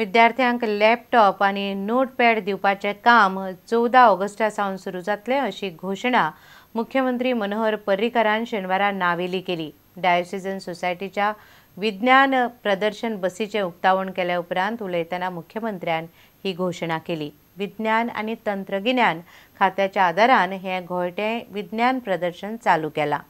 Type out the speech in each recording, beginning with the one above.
विद्यार्थ्यांक लॅपटॉप आनी नोटपॅड दिवपाचें काम 14 ऑगस्टा सावन सुरू जातलें अशी घोशणा मुख्यमंत्री मनोहर पर्रीकरान शेनवारा नावेली केली. डायोसिजन सोसायटीच्या विज्ञान प्रदर्शन बसीचें उक्तावण केल्या उपरांत उलयतना मुख्यमंत्र्यान ही घोशणा केली. विज्ञान आनी तंत्रगिन्यान खात्याच्या आदारान हें घोळटें विज्ञान प्रदर्शन चालू केलां.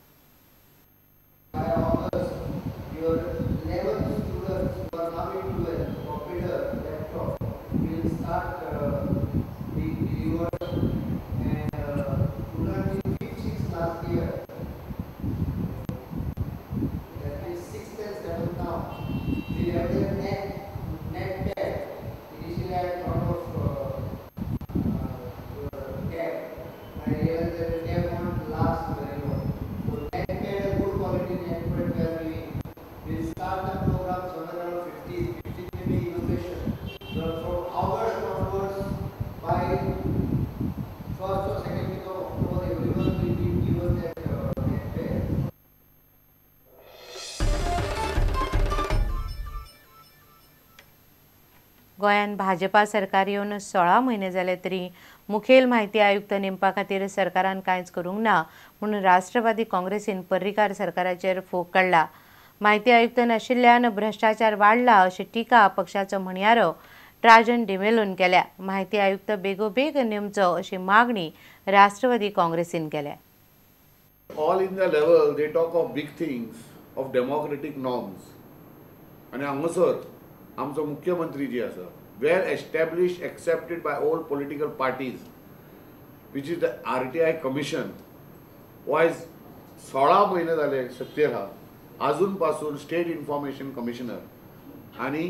गोंयांत भाजपा सरकार येवन 16 म्हयने जाले तरी मुखेल म्हायती आयुक्त नेमपा खातीर सरकारान कांयच करूंक ना म्हणून राष्ट्रवादी काँग्रेसीन पर्रीकार सरकाराचेर फोग काडला. म्हायती आयुक्त नाशिल्ल्यान भ्रश्टाचार वाडला अशी टिका पक्षाचो म्हणयारो ट्राजन डिमेलोन केल्या. म्हायती आयुक्त बेगोबेग नेमचो अशी मागणी राष्ट्रवादी काँग्रेसीन केल्या. All India level they talk of big things of democratic norms आनी हांगासर आमचो मुख्यमंत्री जी आसा well established accepted by all political parties which is the RTI commission wise 16 म्हयने जाले सत्तेर आहा आजून पासून स्टेट इन्फॉर्मेशन कमिशनर आनी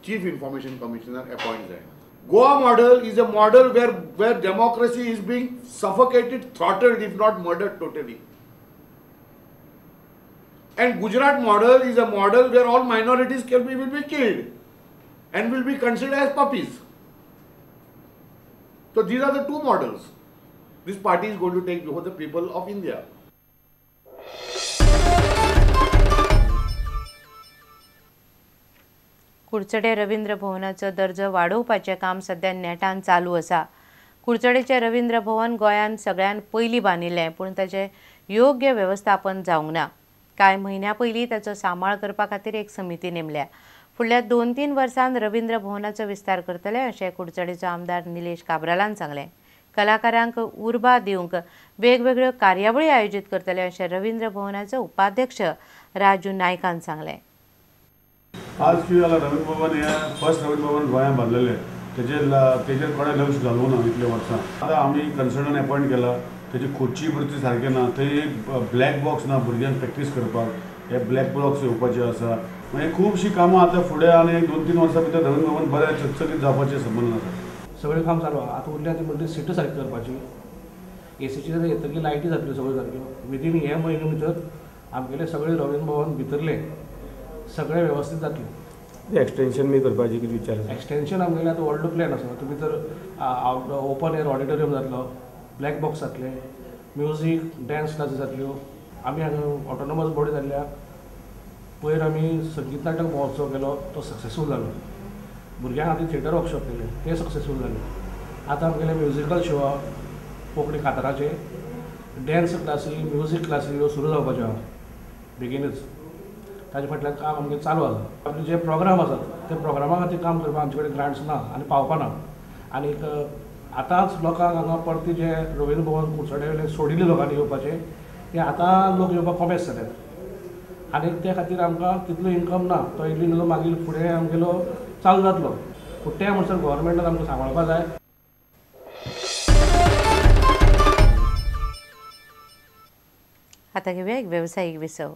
चीफ इन्फॉर्मेशन कमिशनर अपॉयंट जायना. Goa model is a model where democracy is being suffocated, throttled, if not murdered totally. And Gujarat model is a model where all minorities will be killed and will be considered as puppies. So these are the two models this party is going to take before the people of India. Curchorem Ravindra भवनाचो दर्जो वाडोवपाचें काम सध्या नेटान चालू आसा. कुडचडेचें रवींद्र भवन गोंयांत सगळ्यान पयलीं बांदिल्लें, पूण ताचें योग्य वेवस्थापन जावंक ना. कांय म्हयन्या पयलीं ताचो सांबाळ करपा खातीर एक समिती नेमल्या. फुडल्या 2-3 वर्सांत रवींद्र भवनाचो विस्तार करतले अशें कुडचडेचो आमदार निलेश काब्रालान सांगलें. कलाकारांक उर्बा दिवंक वेगवेगळ्यो कार्यावळी आयोजीत करतले अशें रवींद्र भवनाचो उपाध्यक्ष राजू नायकान सांगलें. आज कितें जालां, रवींद्र भवन हें फर्स्ट रवींद्र भवन गोंयांत बांदलेलें, तेजेर कोणें लक्ष घालूंक ना इतले वर्सां. आतां आमी कन्सल्टंट अपॉयंट केला, तेजी खुर्ची बिर्ची सारकें ना, थंय एक ब्लॅक बॉक्स ना भुरग्यांक प्रॅक्टीस करपाक, हे ब्लॅक बॉक्स येवपाचे आसा. मागीर खुबशीं कामां आतां फुडें आनी 2-3 वर्सां भितर रवींद्र भवन बरें चकचकीत जावपाचें संबंद आसा. सगळें काम चालू आहा. आतां उरल्या ती म्हणटी सिटां सारकी करपाची, एसीची येतकीर लायटी जातल्यो सगळ्यो सारक्यो. विदीन हे म्हयने भितर आमगेलें सगळें रवींद्र भवन भितरलें सगळें वेवस्थीत जातलें. एक्सटेंशन बी करपाची कितें विचार आसा? एक्सटेंशन आमगेलें आतां व्हडलो प्लॅन आसा. तुमी तर ओपन एयर ऑडिटोरियम जातलो, ब्लॅक बॉक्स जातले, म्युजीक डॅन्स क्लासी जातल्यो. आमी हांगा ऑटोनॉमस बॉडी जाल्ल्या पयर आमी संगीत नाटक महोत्सव केलो, तो सक्सेसफूल जालो. भुरग्यां खातीर थिएटर वर्कशॉप केले, ते सक्सेसफूल जाले. आतां आमगेले म्युजिकल शो आहा कोंकणी कांताराचे, डॅन्स क्लासी, म्युजीक क्लासी ह्यो सुरू जावपाच्यो आहा बेगीनच. ताजे फाटल्यान काम आमगें चालू आसा. आमचे जे प्रोग्राम आसात ते प्रोग्रामा खातीर काम करपाक आमचे कडेन ग्रांट्स ना आनी पावपा ना. आनीक आतांच लोकांक हांगा परती जे रवींद्र भवन कुडचडे वयले सोडिल्ले लोकांनी येवपाचें, ते आतां लोक येवपाक कोमेस जाल्यात आनी ते खातीर आमकां तितलो इन्कम ना. तो इल्लो इल्लो मागीर फुडें आमगेलो चालू जातलो, पूण ते म्हणसर गव्हर्मेंटान आमकां सांबाळपा जाय. आतां घेवया एक वेवसायीक विसव.